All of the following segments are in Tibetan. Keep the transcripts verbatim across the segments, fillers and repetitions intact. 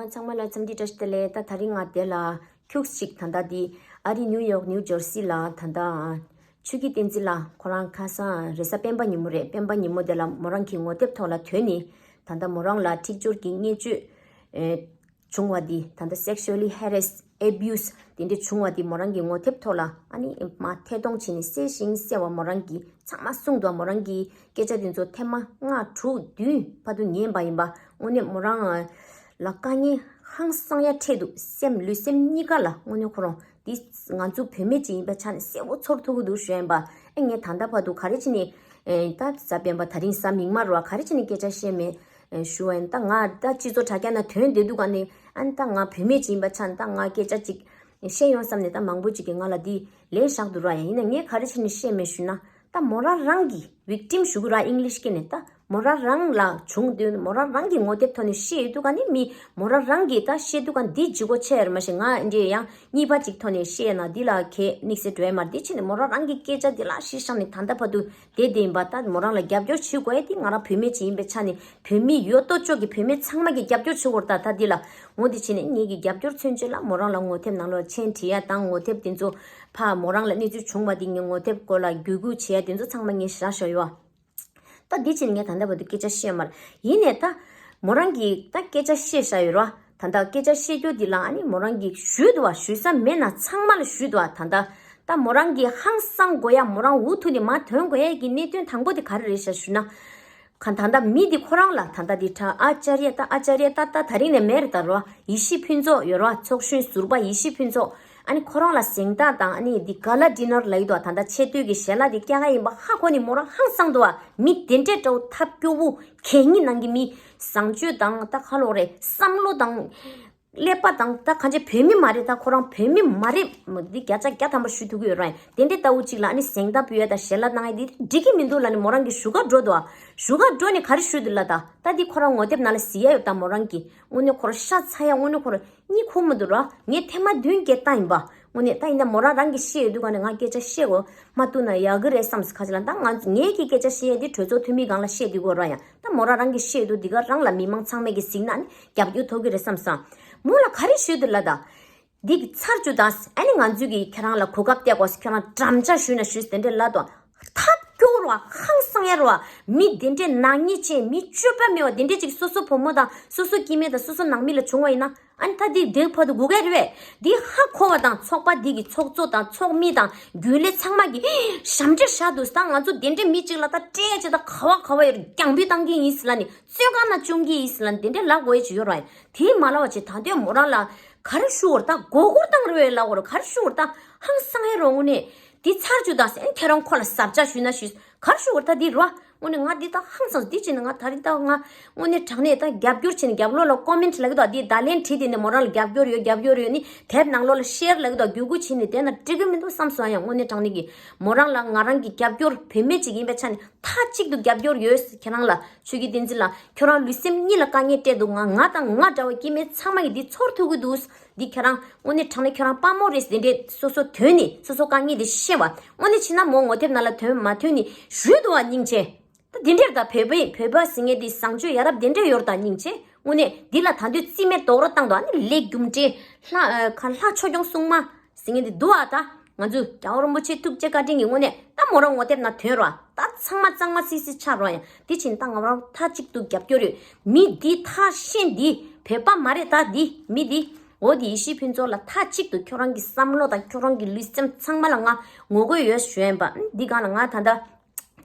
ཚང་མ་ལ་འཚམས་འདྲི་བཀྲ་ཤིས་བདེ་ལེགས། ད་དེ་རིང་ང་དེ་ལ་ཁྱུག་ཅིག་ད་ལྟ་འདི་ཨ་རི་ནིའུ་ཡོག་ནིའུ་ཇར་སི་ལ་ད་ལྟ་ཆོས་སྐྱིད་བསྟན་འཛིན་ལགས་ཁོ་རང་ཁ་སང་རེས་གཟའ་སྤེན་པ་ཉིན་མོ་རེད། སྤེན་པ་ཉིན་མོ་དེ་ལ་མོ་རང་གི་ངོ་དེབ་ཐོག་ལ་ཐོན་ནས་ད་ལྟ་མོ་རང་ལ་འཁྲིག་སྦྱོར་གྱི་བརྙས་བཅོས་ཨེ་བྱུང་བ་འདི་ད་ལྟ་sexually harass abuse དེ་འདྲ་བྱུང་བ་འདི་མོ་རང་གི་ངོ་དེབ་ཐོག་ལ་ཨ་ནི་མར་ཐད་གཏོང་བྱས་ནས་གསལ་ཞིང་གསལ་བ་མོ་རང་གིས་ཚང་མ་གསུངས་འདུག་མོ་རང་གི་སྐད་ཆ་དེ་ཚོ་ཐེངས་མ་ལྔ་དྲུག་བདུན་བར་དུ་ཉན་པ་ཡིན་པ། དངོས་གནས་མོ་རང་ལ་དཀའ་ངལ་ཧང་སང་ཡ་འཕྲད་འདུག་སེམས་ལུས་སེམས་གཉིས་ཀ་ལ་དངོས་གནས་ཁོ་རང་འདི་ང་ཚོ་བུད་མེད་ཅིག་ཡིན་པའི་ཆ་ནས་གསལ་བོ་ཚོར་ཐུབ་ཀྱི་འདུག་ཞུ་ཡིན་པ། ཨེ་ངས་ད་ལྟ་བར་དུ་ག་རེ་བྱས་ནས་ཨེ་ད་གཟའ་སྤེན་པ་ད་རིང་གཟའ་མིག་དམར་རོ་ག་རེ་བྱས་ནས་སྐད་ཆ་བཤད་མེད་ཨེ་ཞུ་བ་ཡིན། ད་ང་ད་སྤྱི་ཚོགས་དྲ་རྒྱ་ན་ཐོན་བསྡད་འདུག་ག་ནས་ཨ་ནི་ད་ང་བུད་མེད་ཅིག་ཡིན་པའི་ཆ་ནས་ད་ང་སྐད་ཆ་ཅིག་བཤད་ཡོང་བསམ་ནས་ད་མང་པོ་ཅིག་གིས་ང་ལ་འདི་ལན་བཞག་འདུག་ར། ཡིན་ན་ངས་ག་རེ་བྱས་ནས་བཤད་མེད་ཞུ་ན། ད་མོ་རང་རང་གི་victim ཞུ་གི་ར་ཨིང་ལིཤ་སྐད་ནས། ད་མོ་རང་རང་ལ་བྱུང་དུས་མོ་རང་རང་གི་ངོ་དེབ་ཐོག་ནས་བཤད་ཡོད་དུས་ག་ནས་མི་མོ་རང་རང་གིས་ད་བཤད་དུས་ག་འདི་ལྗིད་པོ་ཆེ་ཡ་རེད། མ་གཞི་ང་འདྲ་ཡང་གཉིས་པ་ཅིག་ཐོག་ནས་བཤད་ན་འདི་ལ་གལ་དམིགས་བསལ་འགྲོ་ཡ་མ་རེད། འདི་ཕྱིན་ནས་མོ་རང་རང་གི་སྐད་ཆ་འདི་ལ་གཞི་བཞག་ནས་ད་ལྟ་བར་དུ་བསྡད་བསྡད་ཡིན་པ། ད་མོ་རང་ལ་རྒྱབ་སྐྱོར་བྱེད་དགོས་ཡ་འདི་ང་རང་བུད་མེད་ཅིག་ཡིན་པའི་ཆ་ནས་བུད་མེད་ཡོད་དོ་ཅོག་གི་བུད་མེད་ཚང་མ་གིས་རྒྱབ་སྐྱོར་བྱེད་དགོས་རེད། ད་ད་འདི་ལ་འོ་འདི་ཕྱིན་ནས་ངེད་ཀྱི་རྒྱབ་སྐྱོར་མཚོན་ཆེད་ལ་མོ་རང་ལ་ངོ་དེབ་ནང་ལོགས་མཆན་བྲིས་ཡ་དང་ངོ་དེབ་འདི་ཚོ་ཕ་མོ་རང་ལ་གནས་ཚུལ་བྱུང་བ་འདི་ངའི་ངོ་དེབ་སྐོར་ལ་བརྒྱུད་སྐུལ་བྱེད་ཡ་འདི་ཚོ་ཚང་མ་ངས་བཞག་བཞག་ཡོད། ད་འདི་ཕྱིན་ངས་ད་ལྟ་བར་དུ་སྐད་ཆ་བཤད་མ་རེད། ཡིན་ནས་ད་མོ་རང་གིས་ད་སྐད་ཆ་བཤད་བཞག་ཡོད་ར། ད་ལྟ་སྐད་ཆ་བཤད་རྒྱུ་འདི་ལ་ཨ་ནི་མོ་རང་གིས་ཞུས་འདུག་བ། ཞུ་ས་མེད་ན་ཚང་མ་ལ་ཞུས་འདུག་བ། ད་ལྟ་ད་མོ་རང་གིས་ཧང་སང་དགོས་ཡ་མོ་རང་འུ་ཐུག་ནས་མར་ཐོན་དགོས་ཡ་གི་གནད་དོན་དང་པོ་དེ་ག་རེ་རེད་ཤག་ཞུ་ན། ག་ད་ལྟ་མི་འདི་ཁོ་རང་ལ་ད་ལྟ་འདི་ཁྲ་ཨ་ཅར་ཡ་ད་ཨ་ཅར་ཡ་ད་ད་ད་རིང་ནས་མེད་རེད་ད་རོ། ཡེ་ཤེས་ཕུན་ཚོགས་ཡོད་རོ། ཚོགས་གཞོན་ཟུར་པ་ཡེ་ཤེས་ཕུན་ཚོགས། ཨ་ནི་ཁོ་རང་ལ་གཟེངས་རྟགས་དང་ཨ་ནི་འདི་ག་ལ་ཌི་ནར་ལ་ཡོད་དོ། ད་ལྟ་ཆེ་བསྟོད་ཀྱི་ཞལ་ལག་འདི་སྐྱ་ག་ཡིན་པ་ཧ་གོ་ནི་མོ་རང་ཧང་སང་འདུག་བ། མི་དེ་འདྲས་འདྲ་བོ་ཐབས་སྐྱོ་བོ་གད་སྙིགས་ནང་གི་མི་བཟང་སྤྱོད་དང་ད་ཁ་ལོག་རེད་བསམ་བློ་དང་། ཀླད་པ་དང་ད་གང་ཅི་བོད་མི་མ་རེད། ད་ཁོ་རང་བོད་མི་མ་རེད། མ་འདི་བརྒྱ་ཆ་བརྒྱ་ཐམ་པ་ཞུ་ཐུབ་ཀྱི་ཡོད་རེད། དེ་འདྲའི་ལྟ་བུ་གཅིག་ལ་ཨ་ནི་གཟེངས་རྟགས་ཕུལ་ཡ་དང་ཞལ་ལག་གནང་ཡ་འདི་འགྲིག་གི་མི་འདུག་ལབ་ནི་མོ་རང་གི་ཞུ་གར་འགྲོ་འདུག་ཨ། ཞུ་གར་འགྲོ་ནི་ག་རེ་ཞུ་འདུག་ལབ་ད། ད་འདི་ཁོ་རང་ངོ་དེབ་ནང་ལ་གཟིགས་ཡ་ཡོད་ད་མོ་རང་གི། དངོས་གནས་ཁོ་རང་ཤ་ཚ་ཡ་དངོས་གནས་ཁོ་རང་གཉིད་ཁུག་མི་འདུག་ར། ངས་ཐེངས་མ་བདུན་བརྒྱད་བཏང་ཡིན་པ། དངོས་གནས་ད་ཡིན་ན་མོ་རང་རང་གི་བཤད་ཡོད་དུས་ག་ནས་ང་སྐད་ཆ་བཤད་གོ་མ་ཐུབ་ན་ཡག་གི་རེད་བསམ་ཁ་ཅིག་ལ་ད་ང་ངེད་ཀྱི་སྐད་ཆ་བཤད་ཡ་འདི་གྲོས་ཚོགས་འཐུས་མི་སྒང་ལ་བཤད་འདུག་གོ་ར། ཡང་ད་མོ་རང་རང་གི་བཤད་ཡོད་དུས་འདི་ག་རང་ལ་མི་མང་ཚང་མས་གི་གཟིགས་ན་ནི་རྒྱབ་སྐྱོར་ཐོབ་གི་རེད་བསམ་སོང་། མོ་ལ་ག་རེ་ཞུས་འདུག་ལབ་ད། འདི་གི་ཚར་བཅུག་དང་ཨ་ནི་ང་ཚོས་ཀྱིས་ཁྱེད་རང་ལ་གོ་སྐབས་སྟེར་དགོས། ཁྱེད་རང་འགྲམ་ལྕག་གཞུས་ན་གཞུས་དེ་འདྲས་ལབ་དང་། ཐབས་སྐྱོ་རུ་བ་ཧང་སང་ཡ་རུ་བ་མི་དེ་འདྲས་ནག་ཉེས་ཆེ་མི་སྤྱོད་པ་མེད་བ་དེ་འདྲས་ཅིག་སོ་སོ་བུ་མོ་དང་སོ་སོ་སྐྱེ་དམན་དང་སོ་སོ་ནང་མི་ལ་བྱུང་བ་ཡིན་ན་ཨ་ནི་ད་འདི་འདིར་ཕར་དུ་སྒུག་གས་རེད་བས། འདི་ཧ་གོ་བ་དང་ཚོགས་པ་འདི་གི་ཚོགས་གཙོ་དང་ཚོགས་མི་དང་རྒྱུན་ལས་ཚང་མ་གི་ཞབས་འདྲེན་བཞག་འདུག་ད་ང་ཚོ་དེ་འདྲས་མི་གཅིག་ལ་ད་སྤྲད་ཡ་ཅིག་ད་ག་བ་ག་བ་ཡོད་རྒྱང་འབུད་བཏང་གི་ཡིན་ཟེར་ལ་ནི་བཙོན་ཁང་ནང་བཅུག་གི་ཡིན་ཟེར་ལ་ནི་དེ་འདྲས་ལབ་དགོས་ཡ་ཅིག་ཡོད་རེད། དེ་མ་ལབ་བ་ཅིག་ད་དུང་མོ་རང་ལ། ག་རེ་ཞུ་བར་ད་མགོ་སྐོར་བཏང་རེ་བས་ལ་བར་ག་རེ་ཞུ་བར་ད་ཧང་སང་ཧེ་རོ་དངོས་གནས། འདི་ཚར་བཅུག་དང་སེན་ཁྱེད་རང་ཁོ་ལ་ཟབ་ཆ་ཞུས་ན་ཞུས་ག་རེ་ཞུ་བར་ད་འདི་རོ། དངོས་གནས་ང་འདི་ད་ཧང་སང་འདི་བྱས་ནས་ང་ད་རིང་ད་ང་དངོས་གནས་དྲང་གནས་ད་རྒྱབ་སྐྱོར་བྱས་ནས་རྒྱབ་ལོགས་ལ་ཀོ་མེན་ཊི་ལབ་ཀྱི་འདུག་འདི་བརྡ་ལན་བྲིས་དེ་ནས་མོ་རང་ལ་རྒྱབ་སྐྱོར་ཡོད་རྒྱབ་སྐྱོར་ཡོད་ནི་དེབ་ནང་ལོགས་ལ་ཤེར་ལབ་ཀྱི་འདུག་བརྒྱུད་སྐུར་བྱས་ནས་དེ་ན་འགྲིག་གི་མི་འདུག་བསམ་སོང་ཡང་དངོས་གནས་དྲང་གནས་ཀྱི་མོ་རང་ལ་ང་རང་གི་རྒྱབ་སྐྱོར་བུད་མེད་ཅིག་ཡིན་པའི་ཆ་ནས། མཐའ་གཅིག་ཏུ་རྒྱབ་སྐྱོར་ཡོད། ཁྱེད་རང་ལ་ཆོས་སྐྱིད་བསྟན་འཛིན་ལགས་ཁྱོད་རང་ལུས་སེམས་གཉིས་ལ་དཀའ་ངལ་སྤྲད་འདུག་ང་ང་དང་ང་འདྲ་བ་སྐྱེ་དམན་ཚང་མ་གིས་འདི་ཚོར་ཐུབ་ཀྱི་འདུག་འདི་ཁྱེད་རང་དངོས་གནས་དྲང་གནས་ཁྱོད་རང་དཔའ་མོ་རེད། འདི་འདྲས་སོ་སོ་ཐོན་ནས་སོ་སོ་དཀའ་ངལ་འདི་ཤེས་པ་དངོས་གནས་ཕྱིན་ན་མོ་ངོ་དེབ་ནང་ལ་ཐོན་མ་ཐོན་ནས་ཞུས་འདུག་བ། སྙིང་རྗེ། ད་འདི་འདྲས་ད་བོད་པའི་བོད་པ་ཟེར་མཁན་འདི་བཟང་སྤྱོད་ཡ་རབས་འདི་འདྲས་ཡོད་རེད་ད་སྙིང་རྗེ། དངོས་གནས་འདི་ལ་ད་དུང་རྩིས་མེད་རྡོག་རོ་བཏང་འདུག་ཨ་ནི་ལས་རྒྱུ་འབྲས་ལྷ་ཨ་ཁ་ལྷ་ཆོས་སྐྱོང་སྲུང་མ། ཟེར་མཁན་དེ་འདུག་ཨ། ད་ང་ཚོས་རྒྱལ་བ་རིན་པོ་ཆེ་ཐུགས་རྗེ་བཀའ་དྲིན་གྱི་ངོས་ནས་ད་མོ་རང་ངོ་དེབ་ནང་ཐོན་རོགས། ད་ཚང་མ་གཙང་མ་སིལ་སིལ་ཆགས་རོགས། ཡང་དེ་ཕྱིན་ད་ང་རང་མཐའ་གཅིག་ཏུ་རྒྱབ་སྐྱོར་ཡོད། མི་འདི་ཐ་ཤལ་འདི་བོད་པ་མ་རེད། ད་འདི་མི་འདི་འོ་འདི་ཡེ་ཤེས་ཕུན་ཚོགས་ལ་མཐའ་གཅིག་ཏུ་ཁྱོད་རང་གི་བསམ་བློ་དང་ཁྱོད་རང་གི་ལུས་སེམས་ཚང་མ་ལ་ང་ངོ་རྒོལ་ཡོད་ཞུ་ཡིན་པ། འདི་སྒང་ལ་ང་ད་ལྟ་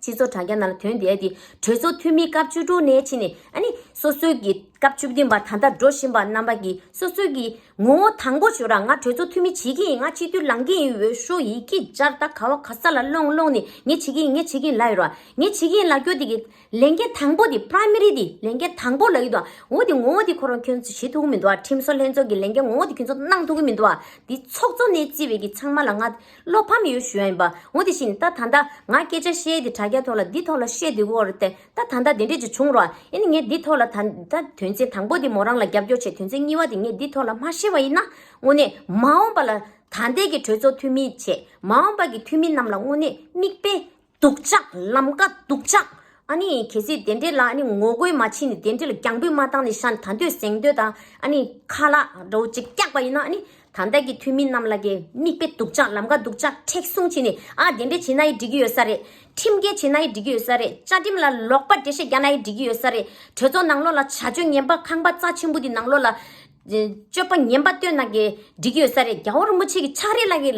སྤྱི་ཚོགས་དྲ་རྒྱ་ནང་ལ་ཐོན་བསྡད་དེ་གྲོས་ཚོགས་འཐུས་མི་སྐབས་བཅུ་དྲུག་ནས་ཕྱིན་ནས་ཨ་ནི་སོ་སོའི་གི་སྐབས་བཅུ་བདུན་པ་ད་ལྟ་འགྲོ་བཞིན་པ་རྣམ་པ་གི་སོ་སོའི་གི་ངོ་བོ་དང་པོ་ཞུ་ར། ང་གྲོས་ཚོགས་འཐུས་མི་བྱེད་ཀྱི་ཡིན། ང་སྤྱི་འཐུས་ལངས་ཀྱི་ཡིན། འོས་ཤོག་ཡི་གེ་སྦྱར་ད་ག་བ་ག་ས་ལ་སློང་སློང་ནས་ངས་བྱེད་ཀྱི་ཡིན། ངས་བྱེད་ཀྱི་ཡིན་ལབ་ཡོད་ར། ངས་བྱེད་ཀྱི་ཡིན་ལབ་རྒྱུ་དེ་གི་ལས་འགན་དང་པོ་དེ་པ་རའི་མ་རི་དེ་ལས་འགན་དང་པོ་ལབ་ཀྱི་འདུག་འོ་དེ་ངོ་བོ་དེ་ཁོ་རང་ཁྱོད་ཚོ་བྱེད་ཐུབ་ཀྱི་མི་འདུག་ཨ། ཁྲིམས་བཟོ་ལྷན་ཚོགས་ཀྱི་ལས་འགན་ངོ་བོ་དེ་ཁྱོད་ཚོ་གནང་ཐུབ་ཀྱི་མི་འདུག་ཨ། དེ་ཚོགས་གཙོ་ནས་བརྩིས་པའི་གི་ཚང་མ་ལ་ང་བློ་ཕམ་ཡོད་ཞུ་ཡ་ཡིན་པ། འོ་དེ་བཞིན་ད་ད་ལྟ་ང་སྐད་ཆ་བཤད་དེ་དྲ་རྒྱ་ཐོག་ལ་འདི་ཐོག་ལ་བཤད་དེ་གོ་རེད་དེ། ད་ད་ལྟ་དེ་འདྲས་ཅིག་བྱུང་རོགས། ཨ་ནི་ངས་འདི་ཐོག་ལ་ད་ད་དོན་ཚན་དང་པོ་དེ་མོ་རང་ལ་རྒྱབ་སྐྱོར་བྱས། དོན་ཚན་གཉིས་པ་དེ་ངས་འདི་ཐོག་ལ་མ་བཤད་པ་ཡིན་ན་དངོས་གནས་མ་འོངས་པ་ལ་ད་ལྟའི་གི་གྲོས་ཚོགས་འཐུས་མི་བྱས་མ་འོངས་པ་གི་འཐུས་མི་རྣམས་ལ་དངོས་གནས་མིག་དཔེ་སྡུག་ཅག་ལམ་ཀ་སྡུག་ཅག་ ཨ་ནི་གལ་སྲིད་དེ་འདྲའི་ལ་ཨ་ནི་ངོ་རྒོལ་མ་བྱས་ནས་དེ་འདྲའི་ལ་རྒྱང་འབུད་མ་བཏང་ནས་ཤ་ད་འདོད་སེང་འདོད་དང་ཨ་ནི་ཁ་ལག་འདྲ་བོ་ཅིག་བཀྱགས་པ་ཡིན་ན། ཨ་ནི་ད་ལྟ་གི་འཐུས་མི་རྣམས་ལ་གི་མིག་དཔེ་སྡུག་ཅག་ལམ་ཁ་སྡུག་ཅག་མཁྲེགས་བཟུང་བྱས་ནས། ཨ་དེ་འདྲ་བྱས་ན་ཡི་འགྲིག་གི་ཡོད་ས་རེད། ཁྲིམས་འགལ་བྱས་ན་ཡི་འགྲིག་གི་ཡོད་ས་རེད། བཅའ་ཁྲིམས་ལ་ལོག་པ་འགྲེལ་བཤད་རྒྱག་ན་ཡི་འགྲིག་གི་ཡོད་ས་རེད། གྲོས་ཚོགས་ནང་ལོགས་ལ་བྱ་སྤྱོད་ངན་པ་ཁང་པ་རྩ་ཆེན་པོ་འདི་ནང་ལོགས་ལ་སྤྱོད་པ་ངན་པ་སྟོན་ན་གི་འགྲིག་གི་ཡོད་ས་རེད། རྒྱལ་བ་རིན་པོ་ཆེ་གི་ཕྱག་རིས་ལ་གི་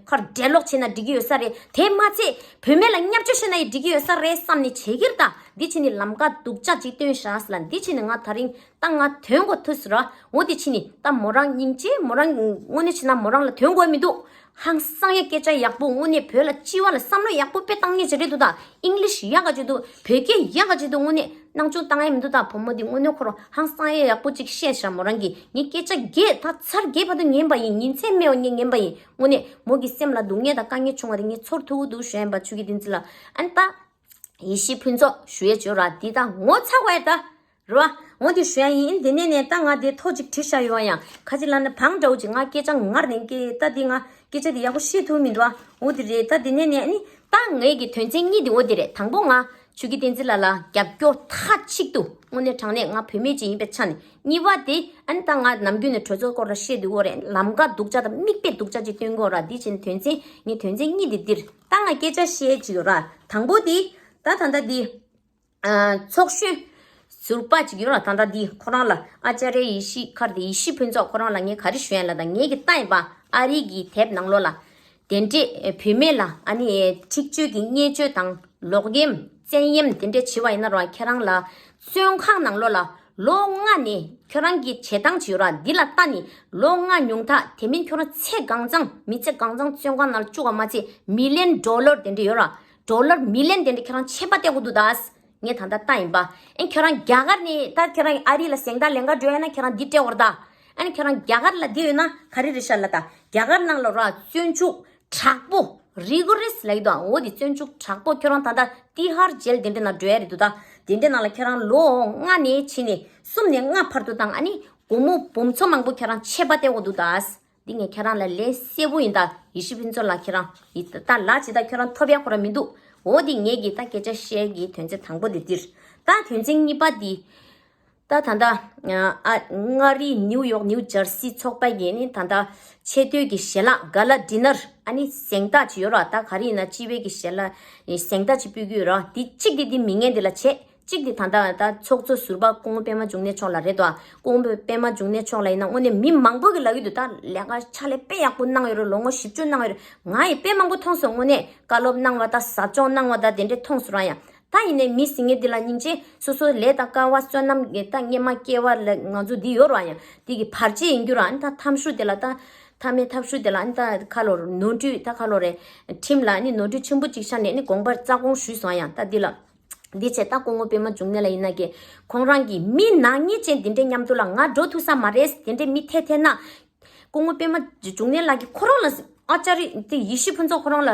ཁར་འགྲེལ་ལོག་བྱས་ན་འགྲིག་གི་ཡོད་ས་རེད། དེ་མ་ཚད་བུད་མེད་ལ་བརྙས་བཅོས་བྱས་ན་ཡི་འགྲིག་གི་ཡོད་ས་རེད་བསམ་ནས་བྱེད་ཀྱི་རེད། ད་འདི་བྱས་ནས་ལམ་ཁ་སྡུག་ཅག་ཅིག་སྟོན་ཤག་ཟེར་ལ། འདི་བྱས་ནས་ང་ད་རིང་ད་ང་ཐོན་དགོས་ཐུག་ཟེར་ར། འོ་འདི་བྱས་ནས་ད་མོ་རང་སྙིང་རྗེ། མོ་རང་དངོས་གནས་བྱས་ན་མོ་རང་ལ་ཐོན་དགོས་མི་འདུག་ཧང་སང་ཡ་སྐད་ཆ་ཡག་པོ། དངོས་གནས་བོད་ལ་སྤྱི་བ་ལ་བསམ་བློ་ཡག་པོ་དཔེ་བཏང་མཁན་ཅིག་རེད་འདུག་ད་ཨིང་ལིཤ་ཡག་ག་ཅིག་འདུག་བོད་སྐད་ཡག་ག་ཅིག་འདུག་དངོས་གནས་སྣང་ཆུང་བཏང་ཡ་མི་འདུག་ད་བུ་མོ་འདི་དངོས་གནས་ཁོ་རང་ཧང་སང་ཡ་ཡག་པོ་ཅིག་བཤད་ཤག་མོ་རང་གིས་ངའི་སྐད་ཆ་རྒྱས་ད་ཚར་རྒྱས་བར་དུ་ཉན་པ་ཡིན། ཉིན་མཚན་མེད་པ་ངས་ཉན་པ་ཡིན། དངོས་གནས་མོ་གི་སེམས་ལ་སྡུག་བསྔལ་དང་དཀའ་ངལ་བྱུང་བ་དེ་ངས་ཚོར་ཐུབ་ཀྱི་འདུག་ཞུ་ཡིན་པ། ཆོས་ཀྱི་བསྟན་འཛིན་ལགས། ཨ་ནི་ད་ཡེ་ཤེས་ཕུན་ཚོགས་ཞུ་ཡས་བྱོས་ར། འདི་ད་ངོ་ཚ་བས་ད་རེད་བ། འོ་འདི་ཞུ་ཡ་ཡིན། འདི་ནས་ནས་ད་ང་དེ་ཐོ་ཅིག་བྲིས་བཞག་ཡོད་ཡང་། ཁ་ཅིག་ལ་ནི་བང་འདྲ་བོ་ཅིག་ང་སྐད་ཆ་ངར་ནས་སྐད་ད་འདི་ང་སྐད་ཆ་འདི་ཡག་པོ་བཤད་ཐུབ་མི་འདུག་བ། འོ་འདི་རེད། ད་འདི་ནས་ནས་ནི་ད་ངའི་གི་དོན་ཚན་གཉིས་འདི་འོ་འདི་རེད། དང་པོ་ང་ཆོས་ཀྱི་བསྟན་འཛིན་ལགས་ལ་རྒྱབ་སྐྱོར་མཐའ་གཅིག་ཏུ། དངོས་གནས་དྲང་གནས་ང་བུད་མེད་ཅིག་ཡིན་པའི་ཆ་ནས། གཉིས་པ་དེ་ཨ་ནི་ད་ང་ནམ་རྒྱུན་ནས་གྲོས་ཚོགས་སྐོར་ལ་བཤད་འདུག་གོ་རེད། ལམ་ཁ་སྡུག་ཅག་དང་མིག་དཔེ་སྡུག་ཅག་ཅིག་སྟོན་གོ་ར། འདི་བྱས་ནས་དོན་ཚན་ངའི་དོན་ཚན་གཉིས་འདི་འདིར་ད་ང་སྐད་ཆ་བཤད་ཅིག་ཡོད་ར། དང་པོ་དེ་ད་ད་ལྟ་འདི། ཚོགས་གཞོན་ཟུར་པ་ཅིག་ཡོད་ལ། ད་ལྟ་འདི་ཁོ་རང་ལ་ཨ་ཅཱ་རི་ཡེ་ཤེས་མཁར་དེ་ཡེ་ཤེས་ཕུན་ཚོགས་ཁོ་རང་ལ་ངས་ག་རེ་ཞུ་ཡ་ལ། ད་ངས་ཀྱི་ལྟ་ཡིན་པ་ཨ་རི་གི་དེབ་ནང་ལོགས་ལ་དེ་འདྲས་བུད་མེད་ལ་ཨ་ནི་འཁྲིག་སྤྱོད་ཀྱི་བརྙས་བཅོས་དང་ལོག་གཡེམ་བཙན་གཡེམ་དེ་འདྲས་བྱས་པ་ཡིན་ན་ར། ཁྱེད་རང་ལ་བཙོན་ཁང་ནང་ལོགས་ལ་ལོ་ལྔ་ནས་ཁྱོད་རང་གི་བྱེད་སྟངས་ཅིག་ཡོད་ར། འདི་ལ་ལྟ་ནས་ལོ་ལྔ་ཉུང་མཐའ་དེ་མིན་ཁྱོད་རང་ཚེ་གང་ཚང་མི་ཚེ་གང་ཚང་བཙོན་ཁང་ནང་ལ་བཅུག་པ་མ་ཚད་མི་ལན་ཌོ་ལར་དེ་འདྲས་ཡོད་ར། ཌོ་ལར་མི་ལན་དེ་འདྲ་ཁྱེད་རང་ཆད་པ་སྟེར་དགོས་འདུག་ད། ངས་ད་ལྟ་ལྟ་ཡིན་པ། ཨན་ཁྱེད་རང་རྒྱ་གར་ནས་ད་ཁྱེད་རང་ཨ་རི་ལ་གཟེངས་རྟགས་ལེན་ག་འགྲོ་ཡ་ན་ཁྱེད་རང་འདི་སྤྲད་དགོས་རེད་ད། ཨན་ཁྱེད་རང་རྒྱ་གར་ལ་འདི་ཡོད་ན་ག་རེ་རེད་ཤག་ལ། ད་རྒྱ་གར་ནང་ལ་ར་བཙོན་འཇུག་དྲག་པོ་རི་གོ་རེས་ལབ་ཀྱི་འདུག་འོ་དེ་བཙོན་འཇུག་དྲག་པོ། ཁྱོད་རང་ད་ལྟ་ཏི་ཧར་ཇེལ་དེ་འདྲ་ནང་འགྲོ་ཡ་རེད་འདུག་ད། དེ་འདྲ་ནང་ལ་ཁྱེད་རང་ལོ་ལྔ་ནས་ཕྱིན་ནས་གསུམ་ནས་ལྔ་བར་དུ་དང་། ཨ་ནི་སྒོར་མོ་འབུམ་ཚོ་མང་པོ་ཁྱེད་རང་ཆད་པ་སྟེར་དགོས་འདུག་ད། འདི་ངས་ཁྱེད་རང་ལ་ལན་གསལ་པོ་ཡིན། ད་ཡེ་ཤེས་ཕུན་ཚོགས་ལགས་ཁྱེད་རང་ཡི་ད་ལ་ཇི་ལྟར་ཁྱོད་རང་ཐོབ་ཡ་ཁོ་རང་མི་འདུག་འོ་འདི་ངས་ཀྱི་ད་སྐད་ཆ་བཤད་ཀྱི་དོན་ཚན་དང་པོ་འདི་འདིར། ད་དོན་ཚན་གཉིས་པ་འདི། ད་ད་ལྟ་ཨ་མངའ་རིས་ནིའུ་ཡོག་ནིའུ་ཇར་སི་ཚོགས་པ་ཡིས་ནི་ད་ལྟ་ཆེ་བསྟོད་ཀྱི་ཞལ་ལག་ག་ལ་ཌི་ནར་ཨ་ནི་གཟེངས་རྟགས་ཅིག་ཡོད་ར། ད་ག་རེ་ཡིན་ན་སྤྱི་པའི་གི་ཞལ་ལག་གཟེངས་རྟགས་ཅིག་ཕུལ་གྱི་ཡོད་ར། འདི་གཅིག་འདི་འདི་མི་ངན་འདི་ལ་བྱེད། གཅིག་དེ་ད་ལྟ་ད་ཚོགས་གཙོ་ཟུར་པ་སྐུ་ངོ་པད་མ་འབྱུང་གནས་མཆོག་ལ་རེད་དོ། སྐུ་ངོ་པད་མ་འབྱུང་གནས་མཆོག་ལ་ཡིན་ན་དངོས་གནས་མི་མང་པོ་གིས་ལབ་ཀྱི་འདུག་ད་ལས་ཀ་ཕྱག་ལས་དཔེ་ཡག་པོ་གནང་ཡོད་རེད། ལོ་ངོ་བཞི་བཅུ་གནང་ཡོད་རེད། ང་ཡིས་དཔེ་མང་པོ་མཐོང་སོང་། དངོས་གནས་བཀའ་སློབ་གནང་བ་དང་ཟབ་སྦྱོང་གནང་བ་དང་དེ་འདྲས་མཐོང་སོང་ར། ཡང་ད་ཡིན་ནའི་མི་ཟེར་མཁན་འདི་ལ་སྙིང་རྗེ། སོ་སོའི་ལས་དང་དཀའ་བ་བསོད་ནམས་ཀྱི་ད་སྔོན་མ་སྐྱེ་བ་ལ་ང་ཚོ་འདི་ཡོད་ར། ཡང་འདི་གི་བར་ཆད་ཡིན་རྒྱུ་ར། ཨ་ནི་ད་ཐབས་ཤུགས་དེ་ལ་ད་མཐའ་མའི་ཐབས་ཤུགས་དེ་ལ་ཨ་ནི་ད་ཁ་ལོ་ནོར་འཁྲུལ་ད་ཁ་ལོ་རེད། ཁྲིམས་ལ་ཨ་ནི་ནོར་འཁྲུལ་ཆེན་པོ་ཅིག་ཤར་ནས་ཨ་ནི་དགོངས་པ་རྩ་དགོངས་ཞུས་སོང་། ཡང་ད་འདི་ལ། འདི་བྱས་ད་སྐུ་ངོ་པད་མ་འབྱུང་གནས་ལགས་ཡིན་ན་གི་ཁོང་རང་གི་མི་ནག་ཉེས་ཅན་འདི་འདྲའི་མཉམ་དུ་ལ་ང་འགྲོ་ཐུབ་ས་མ་རེད། དེ་འདྲའི་མི་ཐེ་ཐེ་ན། སྐུ་ངོ་པད་མ་འབྱུང་གནས་ལགས་ཀྱིས་ཁོ་རང་ལ་ཨ་ཅཱ་རི་དེ་ཡེ་ཤེས་ཕུན་ཚོགས་ཁོ་རང་ལ་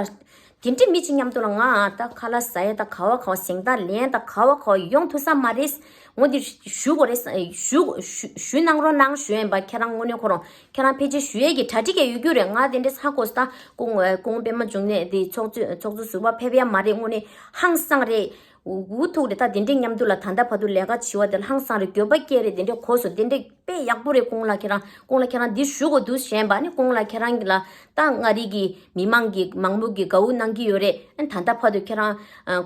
དེ་འདྲའི་མི་ཅིག་མཉམ་དུ་ལ་ང་ད་ཁ་ལག་ཟ་ཡ་ད་ག་བ་ག་བ་གཟེངས་རྟགས་ལེན་ད་ག་བ་ག་བ་ཡོང་ཐུབ་ས་མ་རེད། འོ་འདི་ཞུ་དགོས་རེད། ཞུ་ཞུ་ཞུ་གནང་རོགས་གནང་ཞུ་ཡ་ཡིན་པ། ཁྱེད་རང་དངོས་གནས་ཁོ་རང་ཁྱེད་རང་ཕལ་ཆེར་ཞུ་ཡས་ཀྱི་གྲ་སྒྲིག་ཡ་ཡོད་རྒྱུ་རེད། ང་དེ་འདྲས་ཧ་གོ་སོང་། ད་སྐུ་ངོ་སྐུ་ངོ་པད་མ་འབྱུང་གནས་དེ་ཚོགས་གཙོ་ཚོགས་གཙོ་ཟུར་པ་ཕེབས་ཡ་མ་རེད། དངོས་གནས་ཧང་སང་རེད། འུ་ཐུག་རེད། ད་དེ་འདྲས་མཉམ་དུ་ལ་ད་ལྟ་བར་དུ་ལས་ཀ་བྱེད་པ་དེ་ལ་ཧང་སང་རེད། འགྱོད་པ་སྐྱེ་རེད། དེ་འདྲས་ཁོ་སོ་དེ་འདྲས་དཔེ་ཡག་པོ་རེད། སྐུ་ངོ་ལ་ཁྱེད་རང་སྐུ་ངོ་ལ་ཁྱེད་རང་འདི་ཞུ་དགོས་འདུག་ཞེས་པ་ནི། སྐུ་ངོ་ལ་ཁྱེད་རང་གི་ལ་ད་མངའ་རིས་ཀྱི་མི་མང་གི་མང་མོས་ཀྱི་དགའ་བོ་གནང་གི་ཡོད་རེད། ཨ་ནི་ད་ལྟ་བར་དུ་ཁྱེད་རང་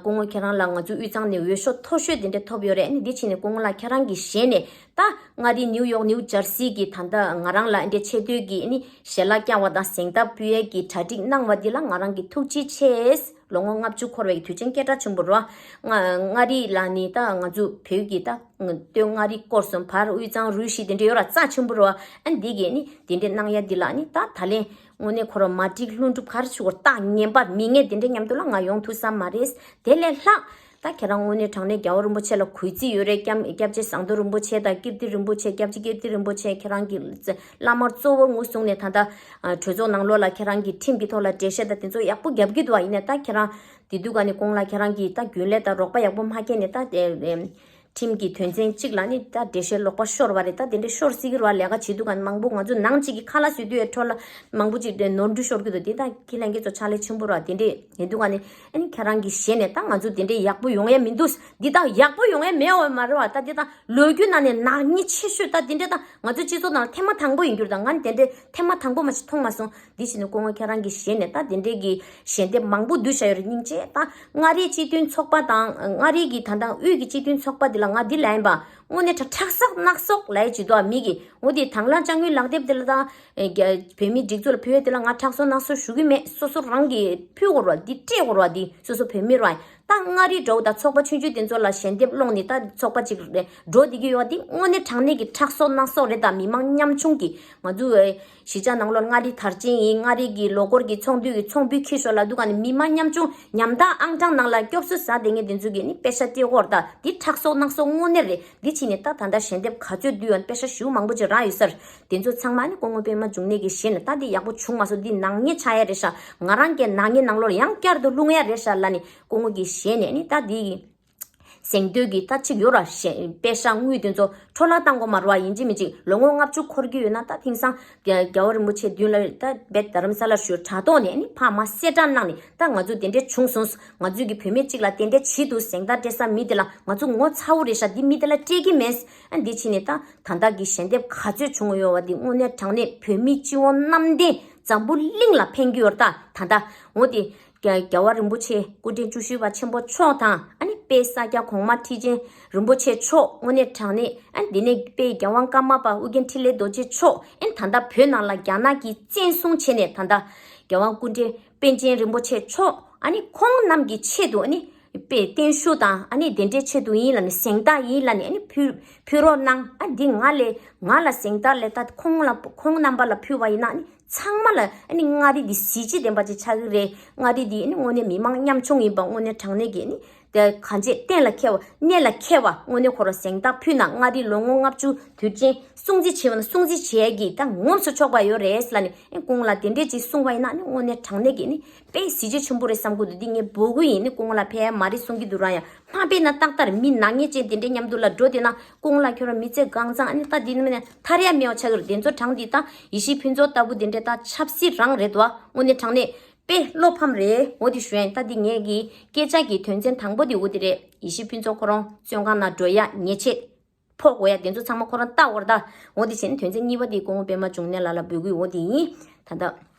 སྐུ་ངོ་ཁྱེད་རང་ལ་ང་ཚོ་དབུས་གཙང་ནས་འོས་ཤོག་མཐོ་ཤོས་དེ་འདྲས་ཐོབ་ཡོད་རེད། ཨ་ནི་འདི་བྱས་ནས་སྐུ་ངོ་ལ་ཁྱེད་རང་གི་ཞལ་ནས་ད་མངའ་རིས་ནིའུ་ཡོག་ནིའུ་ཇར་སི་གི་ད་ལྟ་ང་རང་ལ་ཨ་འདྲས་ཆེ་བསྟོད་ཀྱི་ཨ་ནི་ཞལ་ལག་བཀྱག་པ་དང་གཟེངས་རྟགས་ཕུལ་ཡས་ཀྱི་གྲ་སྒྲིག་གནང་བ་འདི་ལ་ང་རང་གི་ཐུགས་རྗེ་ཆེ། ལོ་ངོ་ལྔ་བཅུ་འཁོར་བའི་དུས་ཆེན་སྐད་གྲགས་ཆེན་པོ་རེད་བ། མངའ་མངའ་རིས་ལ་ནི་ད་ང་ཚོ་བོད་ཀྱི་ད་སྟོད་མངའ་རིས་སྐོར་གསུམ་བར་དབུས་གཙང་རུ་བཞི་དེ་འདྲ་ཡོད་ར། རྩ་ཆེན་པོ་རེད་བ། ཨ་འདི་གས་ནི་དེ་འདྲས་གནང་ཡ་འདི་ལ་ནི་ད་ད་ལན་དངོས་གནས་ཁོ་རང་མ་འགྲིག་ལྷུན་གྲུབ་ག་རེ་ཞུ་དགོས། རྟགས་ངན་པ་མི་ངན་དེ་འདྲས་མཉམ་དུ་ལ་ང་ཡོང་ཐུབ་ས་མ་རེད། དེ་ལས་ལྷག་ད་ཁྱེད་རང་དངོས་གནས་དྲང་གནས་རྒྱལ་བ་རིན་པོ་ཆེ་ལ་གུས་བརྩི་ཡོད་རེད། སྐྱབས་སྐྱབས་རྗེ་ཟམ་གདོང་རིན་པོ་ཆེ་དང་ཀིརྟི་རིན་པོ་ཆེ། སྐྱབས་རྗེ་ཀིརྟི་རིན་པོ་ཆེ་ཁྱེད་རང་གི་བླ་མར་གཙོ་བོར་ངོས་བཟུང་ནས་ད་ལྟ་གྲོས་ཚོགས་ནང་ལོགས་ལ་ཁྱེད་རང་གི་ཁྲིམས་ཀྱི་ཐོག་ལ་འགྲེལ་བཤད་དང་དེ་ཚོ་ཡག་པོ་རྒྱབ་ཀྱི་འདུག་བ། ཡིན་ནའི་ད་ཁྱེད་རང་དེ་དུས་ག་ནས་ཁོང་ལ་ཁྱེད་རང་གིས་ད་རྒྱུན་ལས་དང་རོགས་པ་ཡག་པོ་མ་བྱས་ནས་ད་དེ་ ཁྲིམས་ཀྱི་དོན་ཚན་གཅིག་ལ་ནི་ད་འགྲེལ་བཤད་ལོག་པ་ཤོར་བ་རེད། ད་དེ་འདྲའི་ཤོར་སྲིད་ཀྱི་རེད་བ། ལས་ཀ་བྱེད་དུས་ག་ནས་མང་པོ་ང་ཚོ་ནང་གཅིག་གི་ཁ་ལག་བཟོ་དུས་ཡ་འཕྲོ་ལ་མང་པོ་ཅིག་ནོར་འཁྲུལ་ཤོར་གྱི་འདུག་དེ་ད་ཁྱི་ལྷན་རྒྱས་ཚོ་ཕྱག་ལས་ཆེན་པོ་རེད་བ། དེ་འདྲའི་ཡིན་དུས་ག་ནས་ཨ་ནི་ཁྱེད་རང་གི་ཞལ་ནས་ད་ང་ཚོ་དེ་འདྲའི་ཡག་པོ་ཡོང་ཡ་མི་འདུག་འདི་ད་ཡག་པོ་ཡོང་ཡ་མེད་བ་མ་རེད་བ། ད་འདི་ད་ལོ་རྒྱུས་ནང་ནས་ནག་ཉེས་ཆེ་ཤོས་ད་དེ་འདྲ་ད་ང་ཚོ་སྤྱི་ཚོགས་ནང་ལ་ཐེངས་མ་དང་པོ་ཡིན་རྒྱུ་རེད། ད་ང་ནི་དེ་འདྲའི་ཐེངས་མ་དང་པོ་མ་ཞིག་མཐོང་མ་སོང་། འདི་བྱས་ནས་སྐུ་ངོ་ཁྱེད་རང་གི་ཞལ་ནས་ད་དེ་འདྲའི་གི་ཞལ་འདེབས་མང་པོ་བསྡུས་བཞག་ཡོད་རེད། སྙིང་རྗེ། ད་མངའ་རིས་སྤྱི་མཐུན་ཚོགས་པ་དང་མངའ་རིས་ཀྱི་ད་ལྟ་དབུས་ཀྱི་སྤྱི་མཐུན་ཚོགས་པ་འདི་ལ་ང་འདི་ལ་ཡིན་པ་དངོས་གནས་ཁྲག་ཁྲག་སོག་སྣག་སོག་ལ་ཡི་བྱེད་དོ་མི་གི་འོ་དེ་དང་བླངས་དཔྱ་དངུལ་ལག་དེབ་དེ་ལ་ད་རྒྱ་བོད་མིའི་སྒྲིག་འཛུགས་ལ་ཕུལ་ཡོད་དེ་ལ་ང་ཁྲག་སོག་སྣག་སོག་ཞུ་གི་མེད། སོ་སོ་རང་གི་ཕུལ་དགོས་རེད་བ། འདི་སྤྲད་དགོས་རེད་བ། འདི་སོ་སོ་བོད་མི་རེད་བ། ད་མངའ་རིས་འགྲོ་ད་ཚོགས་པ་ཆུང་ཆུང་དེ་ཚོ་ལ་ཞལ་འདེབས་སློང་ནས་ད་ཚོགས་པ་གཅིག་རེད་འགྲོ་བསྡད་ཀྱི་ཡོད་པ་འདི་དངོས་གནས་དྲང་གནས་ཀྱི་ཁྲག་སོག་སྣག་སོག་རེད། ད་མི་མང་ཉམ་ཆུང་གི་ང་ཚོ་གཞིས་ཆགས་ནང་ལོགས་མངའ་རིས་དར་ཆེན་ཡིན། མངའ་རིས་ཀྱི་ལོ་འཁོར་གྱི་ཚོགས་འདུ་གི་ཚོགས་འབུལ་འཁྱེར་ཤོག་ལབ་དུས་ག་ནས་མི་མང་ཉམ་ཆུང་ཉམ་ཐག་ཨང་གྲངས་ནང་ལ་སྐྱོབ་གསོ་ཟ་བསྡད་མཁན་དེ་ཚོ་གིས་ནི་པེ་ཤ་སྤྲད་དགོས་རེད། ད་འདི་ཁྲག་སོག་སྣག་སོག་དངོས་གནས་རེད། འདི་ཕྱིན་ནས་ད་ད་ལྟ་ཞལ་འདེབས་ག་ཚོད་བསྡུས་ཡོད་པེ་ཤ་ཞེ་པོ་མང་པོ་ཅིག་རག་ཡོད་ས་རེད། དེ་ཚོ་ཚང་མ་ནི་སྐུ་ངོ་པད་མ་འབྱུང་གནས་ཀྱི་ཞལ་ནས་ད་འདི་ཡག་པོ་བྱུང་མ་སོང་། འདི་ནག་ཉེས་ཆགས་ཡ་རེད་ཤག་ང་རང་གི་ནག་ཉེས་ནང་ལོགས་ཡང་བསྐྱར་དུ་ལྷུང་ཡ་རེད་ཤག་ལབ་ནས་སྐུ་ངོ་གི་ཞལ་ནས་ནི་ད་འདི་གི་གཟེངས་བསྟོད་ཀྱི་ད་ཅིག་ཡོད་ར། ཞེ་པེ་ཤ་དངུལ་དེ་ཚོ་འཕྲོ་བརླག་བཏང་དགོས་མ་རེད་བ། ཡིན་གཅིག་མིན་གཅིག་ལོ་ངོ་ལྔ་བཅུ་འཁོར་གྱི་ཡོད་ན་ད་དེང་སང་རྒྱལ་བ་རིན་པོ་ཆེ་མདུན་ལ་ད་རྦད་དྷ་རམ་ས་ལར་ཞུ་དྲ་ཐོག་ནས་ནི་ཕ་མ་གསལ་བསྒྲགས་གནང་ནས་ད་ང་ཚོ་དེ་འདྲས་བྱུང་སོང་། ང་ཚོས་ཀྱི་བུད་མེད་ཅིག་ལ་དེ་འདྲས་བྱེད་དུ་གཟེངས་རྟགས་སྤྲད་ས་མི་དེ་ལ་ང་ཚོ་ངོ་ཚ་བོ་རེད་ཤག་འདི་མི་དེ་ལ་སྤྲད་ཀྱི་མེད། ཨ་འདི་ཕྱིན་ནས་ད་ད་ལྟ་གི་ཞལ་འདེབས་ག་ཚོད་བྱུང་ཡོད་བ་འདི་དངོས་གནས་དྲང་གནས་བོད་མི་སྤྱི་འོག་གནམ་བསྟན་འཛམ་བུ་གླིང་ལ་ཕན་གྱི་ཡོད་རེད། ད་ད་ལྟ་འོ་དེ་རྒྱལ་བ་རིན་པོ་ཆེ་སྐུ་ཕྲེང་བཅུ་བཞི་པ་ཆེན་པོ་མཆོག་དང་ཨ་ནི་དཔལ་ས་སྐྱ་གོང་མ་ཁྲི་ཆེན་རིན་པོ་ཆེ་མཆོག་དངོས་གནས་དྲང་གནས་ཨ་ནི་དེ་ནས་དཔལ་རྒྱལ་དབང་ཀརྨ་པ་ཨོ་རྒྱན་འཕྲིན་ལས་རྡོ་རྗེ་མཆོག་ཨ་ནི་ད་ལྟ་བོད་ནང་ལ་རྒྱ་ནག་གིས་བཙན་བཟུང་བྱས་ནས་ད་ལྟ་རྒྱལ་དབང་སྐུ་ཕྲེང་པཎ་ཆེན་རིན་པོ་ཆེ་མཆོག་ཨ་ནི་ཁོང་རྣམས་ཀྱི་ཆེད་དུ་ཨ་ནི་དཔེ་བརྟན་བཞུགས་དང་ཨ་ནི་དེ་འདྲའི་ཆེད་དུ་ཡིན་ལབ་ནས་གཟེངས་རྟགས་ཡིན་ལབ་ནས་ཨ་ནི་ཕུལ་ཕུལ་རོགས་གནང་། ཨ་འདི་ང་ལས་ང་ལ་གཟེངས་རྟགས་ལས་ད་ཁོང་ལ་ཁོང་རྣམ་པ་ལ་ཕུལ་བ་ཡིན་ན་ཨ་ནི་ཚང་མ་ལ་ཨ་ནི་མངའ་རིས་འདི་གཟི་བརྗིད་ལྡན་པ་ཅིག་ཆགས་ཀྱི་རེད། མངའ་རིས་འདི་ཨ་ནི་དངོས་གནས་མི་མང་ཉམ་ཆུང་ཡིན་པ་དངོས་གནས་དྲང་གནས་ཀྱི་ཨ་ནི་དེ་གང་བྱེད་གཏན་ལ་འཁེལ་བ་གནད་ལ་འཁེལ་བ་དངོས་གནས་ཁོ་རང་གཟེངས་རྟགས་ཕུལ་ན་མངའ་རིས་ལོ་ངོ་ལྔ་བཅུ་དུས་ཆེན་སྲུང་བརྩི་བྱེད་པ་ནི་སྲུང་བརྩི་བྱེད་ཡ་གི་ད་ངོམས་སུ་ཆོག་པ་ཡོད་རེད་ལབ་ནས་ཨེ་ཁོང་ལ་དེ་འདྲས་ཅིག་གསུངས་པ་ཡིན་ན་ནི་དངོས་གནས་དྲང་གནས་ཀྱི་ནི་དཔེ་གཟི་བརྗིད་ཆེན་པོ་རེད་བསམ་གྱི་འདུག་འདི་ངས་འབོད་སྐུལ་ཡིན། ནི་ཁོང་ལ་ཕེབས་ཡ་མ་རེད་གསུང་གི་འདུག་ར། ཡང་མ་ཕེབས་ན་ཏག་ཏག་རེད། མི་ནག་ཉེས་ཅན་དེ་འདྲས་མཉམ་དུ་ལ་འགྲོ་བསྡད་ན་ཁོང་ལ་ཁྱོད་རང་མི་ཚེ་གང་བཟང་ཨ་ནི་ད་འདི་ནི་མིན་ན་ཐར་ཡ་མེད་པ་ཆགས་ཀྱི་རེད། དེ་ཚོ་དྲང་འདི་ད་ཡེ་ཤེས་ཕུན་ཚོགས་ལྟ་བུ་དེ་འདྲས་ད་ཆབ་སྲིད་རང་རེད་དོ། དངོས་གནས་དྲང་གནས་དཔེ་བློ་ཕམ་རེད། འོ་དེ་ཞུ་ཡ་ཡིན། ད་འདི་ངས་ཀྱི་སྐད་ཆ་གི་དོན་ཚན་དང་པོ་དེ་འོ་དེ་རེད། ཡེ་ཤེས་ཕུན་ཚོགས་ཁོ་རང་བཙོན་ཁང་ནང་འགྲོ་ཡ་ཉེས་ཆད་ཕོག་དགོས་ཡ་དེ་ཚོ་ཚང་མ་ཁོ་རང་ལྟ་དགོས་རེད་ད། འོ་དེ་བྱས་ནས་དོན་ཚན་གཉིས་པ་དེ་སྐུ་ངོ་པད་མ་འབྱུང་གནས་ལགས་ལ་འབོད་སྐུལ་འོ་དེ་ཡིན། ད་ལྟ་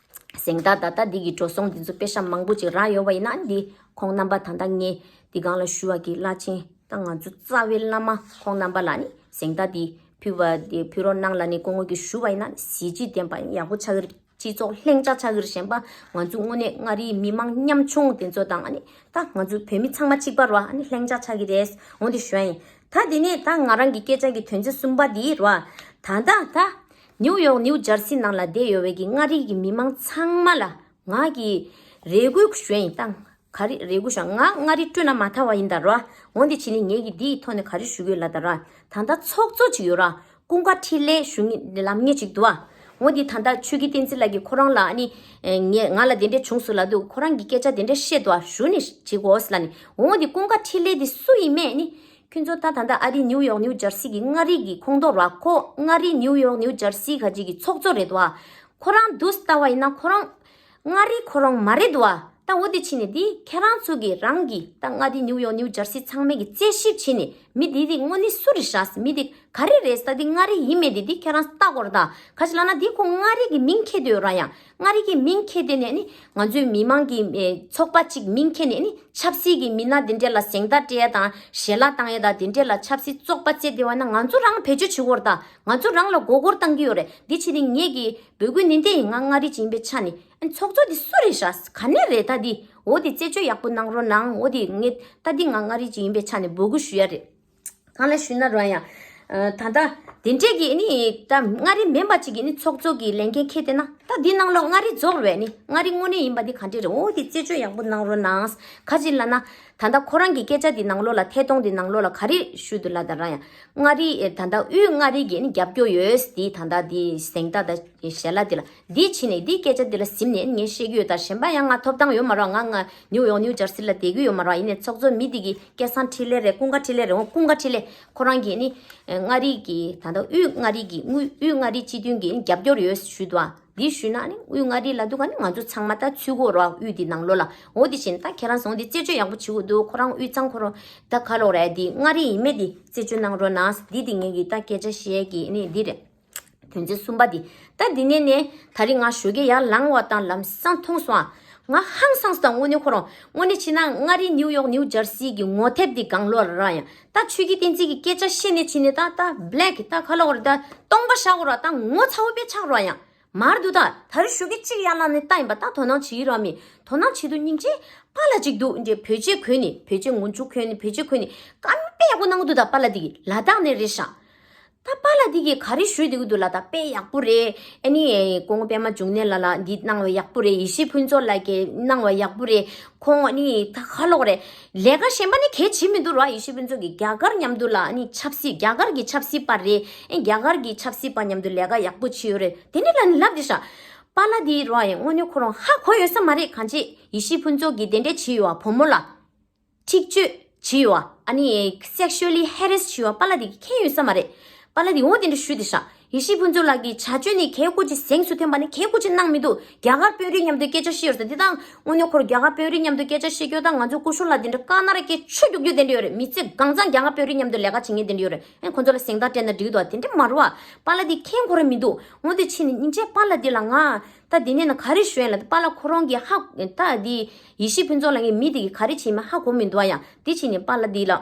གཟེངས་རྟགས་ད་ལྟ་འདི་གི་འགྲོ་སོང་འདི་ཚོ་པེ་ཤ་མང་པོ་ཅིག་རག་ཡོད་པ་ཡིན་ན་འདི་ཁོང་རྣམ་པ་ད་ལྟ་ངས་འདི་སྒང་ལ་ཞུ་བ་གི་བླ་ཆེན་ད་ང་ཚོ་རྩ་བའི་བླ་མ་ཁོང་རྣམ་པ་ལ་ནི་གཟེངས་རྟགས་འདི་ཕུལ་བ་འདི་ཕུལ་རོགས་གནང་ལབ་ནས་སྐུ་ངོ་གིས་ཞུ་བ་ཡིན་ན་གཟི་བརྗིད་ལྡན་པ་ཡག་པོ་ཆགས་ཀྱི་རེད། སྤྱི་ཚོགས་ལྷིང་འཇགས་ཆགས་ཀྱི་རེད། གཞན་པ་ང་ཚོ་དངོས་གནས་མངའ་རིས་མི་མང་ཉམ་ཆུང་དེ་ཚོ་དང་ཨ་ནི་ད་ང་ཚོ་བོད་མི་ཚང་མ་གཅིག་པ་རེད་བ། ཨ་ནི་ལྷིང་འཇགས་ཆགས་ཀྱི་རེད། འོ་འདི་ཞུ་ཡ་ཡིན། ད་དེ་ནས་ད་ང་རང་གི་སྐད་ཆ་གི་དོན་ཚན་གསུམ་པ་འདི་རེད་བ། ད་ད་ད་ནིའུ་ཡོག་ནིའུ་ཇར་སི་ནང་ལ་བསྡད་ཡོད་པའི་གི་མངའ་རིས་ཀྱི་མི་མང་ཚང་མ་ལ་ང་གི་རེ་སྐུལ་ཞུ་ཡ་ཡིན། ད་ག་རེ་རེ་སྐུལ་ཞུ་ཡ། ང་མངའ་རིས་སྤྲོད་ན་མ་ཐར་བ་ཡིན་ད་རེད་བ། འོ་འདི་བྱས་ནས་ངས་གི་འདིའི་ཐོག་ནས་ག་རེ་ཞུ་གི་ཡོད་ལབ་ད་ར། ད་ད་ཚོགས་གཙོ་ཅིག་ཡོད་ར། ཀུན་དགའ་འཕྲིན་ལས་ཞུ་ངེས་ལབ་མཁན་ཅིག་འདུག་བ། འོ་འདི་ད་ལྟ་ཆོས་སྐྱིད་བསྟན་འཛིན་ལགས་ཀྱིས་ཁོ་རང་ལ་ཨ་ནི་ངས་ང་ལ་དེ་འདྲས་བྱུང་སོང་ལབ་དུས་ཁོ་རང་གིས་སྐད་ཆ་དེ་འདྲས་བཤད་འདུག་བ། ཞུ་ནི་བྱེད་དགོས་ལབ་ནི། འོ་འདི་ཀུན་དགའ་འཕྲིན་ལས་འདི་སུ་ཡིན་མེད་ནི། ཁྱོད་ཚོ་ད་ད་ལྟ་ཨ་རི་ནིའུ་ཡོག་ནིའུ་ཇར་སི་གི་མངའ་རིས་ཀྱི་ཁོངས་གཏོགས་ར། ཁོ་མངའ་རིས་ནིའུ་ཡོག་ནིའུ་ཇར་སི་ག་ཅིག་གི་ཚོགས་གཙོ་རེད་འདུག་བ། ཁོ་རང་འདུག་ལྟ་བ་ཡིན་ན་ཁོ་རང་མངའ་རིས་ཁོ་རང་མ་རེད་འདུག་བ། ད་འོ་དེ་བྱས་ནས་འདི་ཁྱེད་རང་ཚོ་གི་རང་གི་ད་མངའ་རིས་ནིའུ་ཡོག་ནིའུ་ཇར་སི་ཚང་མས་ཀྱི་རྩད་ཞིབ་བྱས་ནས་མི་འདི་འདི་དངོས་གནས་སུ་རེད་ཤག་མི་འདི་ག་རེ་རེད་ཟེར། འདི་མངའ་རིས་ཡིན་མེད་འདི་འདི་ཁྱེད་རང་ལྟ་དགོས་རེད་ད། ག་ཅི་ལབ་ན་འདི་ཁོ་མངའ་རིས་ཀྱི་མིང་འཁྱེར་བསྡད་ཡོད་ར། ཡང་མངའ་རིས་ཀྱི་མིང་འཁྱེར་བསྡད་ནས་ནི་ང་ཚོའི་མི་མང་གི་ཨེ་ཚོགས་པ་གཅིག་མིང་འཁྱེར་ནས་ནི་ཆབ་སྲིད་ཀྱི་མི་སྣ་འདི་འདྲས་ལ་གཟེངས་རྟགས་སྤྲད་ཡ་དང་ཞལ་ལག་བཏང་ཡ་དང་དེ་འདྲས་ལ་ཆབ་སྲིད་བཙོག་པ་རྩེ་བསྡད་པ་ན་ང་ཚོ་རང་བེད་སྤྱོད་བྱེད་དགོས་རེད་ད། ང་ཚོ་རང་ལ་མགོ་སྐོར་བཏང་གི་ཡོད་རེད། འདི་ཕྱིར་ནི་ངེད་ཀྱི་འབོད་སྐུལ་ནི་འདི་ཡིན། ང་མངའ་རིས་ཅིག་ཡིན་པའི་ཆ་ནས་ཨ་ཚོགས་གཙོ་འདི་སུ་རེད་ཤག་ག་ནས་རེད་ད་འདི། འོ་འདི་རྩད་གཅོད་ཡག་པོ་གནང་རོགས་གནང་། འོ་འདི་ངས་ད་འདི་ང་མངའ་རིས་ཅིག་ཡིན་པའི་ཆ་ནས་འབོད་སྐུལ་ཞུ་ཡ་རེད། གང་ལ་ཞུས་ན་རོ་ཡ། ད་ལྟ་དེ་འདྲས་ཀྱི་ནི་ད་མངའ་རིས་མིན་པ་ཅིག་གི་ནི་ཚོགས་གཙོ་གི་ལས་འགན་འཁྱེར་བསྡད་ན་ད་འདི་ནང་ལོགས་མངའ་རིས་རྫོགས་རེད་ནི། མངའ་རིས་དངོས་གནས་ཡིན་པ་འདི་ག་འདྲས་རེད། འོ་འདི་རྩད་གཅོད་ཡག་པོ་གནང་རོགས་གནང་། ག་ཅི་ལབ་ན། ད་ལྟ་ཁོ་རང་གི་སྐད་ཆ་འདི་ནང་ལོགས་ལ་ཐད་གཏོང་འདི་ནང་ལོགས་ལ་ག་རེ་ཞུས་འདུག་ལབ་ད་ར་ཡང་མངའ་རིས་ད་ལྟ་དབུས་མངའ་རིས་ཀྱི་ནི་རྒྱབ་སྐྱོར་ཡོད་འདི་ད་ལྟ་འདི་གཟེངས་རྟགས་དང་ཞལ་ལག་འདི་ལ་འདི་ཕྱིན་ནས་འདི་སྐད་ཆ་འདི་ལ་གཟིམ་ནས་ངས་བཤད་ཀྱི་ཡོད། ད་གཞན་པ་ཡང་ང་ཐོབ་ཐང་ཡོད་མ་རེད། ང་ང་ནིའུ་ཡོག་ནིའུ་ཇར་སི་ལ་བསྡད་ཀྱི་ཡོད་མ་རེད། ཡིན་ནའི་ཚོགས་གཙོ་མི་འདི་གི་སྐལ་བཟང་འཕྲིན་ལས་རེད། ཀུན་དགའ་འཕྲིན་ལས་རེད། འོ་ཀུན་དགའ་འཕྲིན་ལས་ཁོ་རང་གིས་ནི་མངའ་རིས་ཀྱི་ད་ལྟ་དབུས་མངའ་རིས་ཀྱི་དབུས་དབུས་མངའ་རིས་སྤྱི་མཐུན་གྱི་རྒྱབ་སྐྱོར་ཡོད་ཞུས་འདུག་ཨ། འདི་ཞུས་ན་ནི་དབུས་མངའ་རིས་ལ་འདུག་ག་ནི་ང་ཚོ་ཚང་མ་ད་ཚུད་དགོས་རོགས་དབུས་འདི་ནང་ལོགས་ལ། འོ་འདི་བཞིན་ད་ཁྱེད་རང་ཚོ་འདི་རྩད་གཅོད་ཡག་པོ་བྱེད་དགོས་འདུག་ཁོ་རང་དབུས་གཙང་ཁོ་རང་ད་ག་ལོག་རེད། འདི་མངའ་རིས་ཡིན་མེད་འདི་རྩད་གཅོད་གནང་རོགས་གནང་། འདི་འདི་ངེད་ཀྱི་ད་སྐད་ཆ་བཤད་ཀྱི་ནི་འདི་རེད། དོན་ཚན་གསུམ་པ་འདི། ད་འདི་ནས་ནས་ད་རིང་ང་ཞོགས་ཀས་ཡར་ལངས་བ་དང་ལམ་སང་མཐོང་སོང་ཨ། ང་ཧང་སངས་སོང་། དངོས་གནས་ཁོ་རང་དངོས་གནས་བྱས་ན་མངའ་རིས་ནིའུ་ཡོག་ནིའུ་ཇར་སི་གི་ངོ་དེབ་འདི་སྒང་ལོགས་ལ་རག་ཡང་ད་ཆོས་སྐྱིད་བསྟན་འཛིན་གྱི་སྐད་ཆ་བཤད་ནས་བྱས་ནས་ད་ད་བྷི་ལེག་ད་ག་ལོག་རེད། ད་སྟོང་པ་བཞག་དགོས་ར། ད་ངོ་ཚ་བོ་དཔེ་ཆགས་རོགས་ཡང་མར་འདུག་ད་ད་རེས་ཞོགས་ཀས་གཅིག་ཡར་ལངས་ནས་ལྟ་ཡིན་པ། ད་དོ་སྣང་བྱེད་ཀྱི་ར་མི་དོ་སྣང་བྱེད་དུས་སྙིང་རྗེ་པཱ་ལགས་གཅིག་འདུག་འདྲེ་བོད་ཆས་གོན་ནི་བོད་ཆས་ངུ་ཆུ་གོན་ནི་བོད་ཆས་གོན་ནི་ཀ་མེད་དཔེ་ཡག་པོ་གནང་གི་འདུག་ད་པཱ་ལགས་འདི་གི་ལ་དྭགས་ནས་རེད་ཤག་ད་པཱ་ལགས་འདི་གི་ག་རེ་ཞུས་འདུག་འདུག་ལ་ད་དཔེ་ཡག་པོ་རེད། ཨ་ནི་སྐུ་ངོ་པད་མ་འབྱུང་གནས་ལགས་ལ་འདི་གནང་བ་ཡག་པོ་རེད། ཡེ་ཤེས་ཕུན་ཚོགས་ལགས་ཀྱིས་གནང་བ་ཡག་པོ་རེད། ཁོང་ཨ་ནི་ད་ག་ལོག་རེད། ལས་ཀ་གཞན་པ་ནི་གལ་ཆེ་མི་འདུག་ར། ཡེ་ཤེས་ཕུན་ཚོགས་ཀྱི་རྒྱ་གར་མཉམ་དུ་ལ་ཨ་ནི་ཆབ་སྲིད་རྒྱ་གར་གྱི་ཆབ་སྲིད་པ་རེད། ཨེ་རྒྱ་གར་གྱི་ཆབ་སྲིད་པ་མཉམ་དུ་ལས་ཀ་ཡག་པོ་བྱས་ཡོད་རེད། དེ་འདྲ་ལ་ནི་ལབ་དེ་ཤག་པཱ་ལགས་འདི་ར་ཡང་དངོས་གནས་ཁོ་རང་ཧ་གོ་ཡོད་ས་མ་རེད། གང་ཅི་ཡེ་ཤེས་ཕུན་ཚོགས་ཀྱིས་དེ་འདྲ་བྱས་ཡོད་བ། བུ་མོ་ལ་འཁྲིག་སྤྱོད་བྱས་ཡོད་བ། ཨ་ནི་སེག་ཤུ་ཨལ་ལི་ཧེ་རེ་སི་བྱས་ཡོད་བ། པཱ་ལགས་འདི་མཁྱེན་ཡོད་ས་མ་རེད། པཱ་ལགས་འདི་འོ་དེ་འདྲ་ཞུས་དེ་ཤག་ཡེ་ཤེས་ཕུན་ཚོགས་ལགས་ཀྱི་བྱ་སྤྱོད་ནི་གལ་ཁོ་ཅི་གཟེངས་སུ་ཐོན་པ་ནི་གལ་ཁོ་ཅི་གནང་མི་འདུག་རྒྱ་གར་དཔོན་རིགས་མཉམ་དུ་སྐད་ཆ་བཤད་ཡོད་ས་འདི་དང་། དངོས་གནས་ཁོར་རྒྱ་གར་དཔོན་རིགས་མཉམ་དུ་སྐད་ཆ་བཤད་རྒྱུ་དང་ང་ཚོ་སྐུ་ཞབས་ལགས་དེ་འདྲ་དཀར་ནག་ར་སྐད་ཆུ་རྒྱུག་རྒྱུ་དེ་འདྲ་ཡོད་རེད། མི་ཚེ་གང་ཚང་རྒྱ་གར་དཔོན་རིགས་མཉམ་དུ་ལས་ཀ་བྱེད་མཁན་དེ་འདྲ་ཡོད་རེད། ཨེ་ཁོ་ཚོ་ལ་གཟེངས་རྟགས་སྤྲད་ན་འགྲིག་འདུག་དེ་འདྲ་མ་རེད་བ། པཱ་ལགས་འདི་མཁྱེན་ཁོ་ར་མི་འདུག་འོ་དེ་ཕྱིན་ནས་སྙིང་རྗེ་པཱ་ལགས་འདི་ལ་ང་ད་དེ་ནས་ན་ག་རེ་ཞུ་ཡིན་ལ། པཱ་ལགས་ཁོ་རང་གི་ཧ་ད་དེ་ཡེ་ཤེས་ཕུན་ཚོགས་ལགས་ངའི་མི་དེ་གི་ག་རེ་བྱེད་མིན་ཧ་གོ་མི་འདུག་ཨ། ཡང་དེ་ཕྱིན་ནས་པཱ་ལགས་འདི་ལ་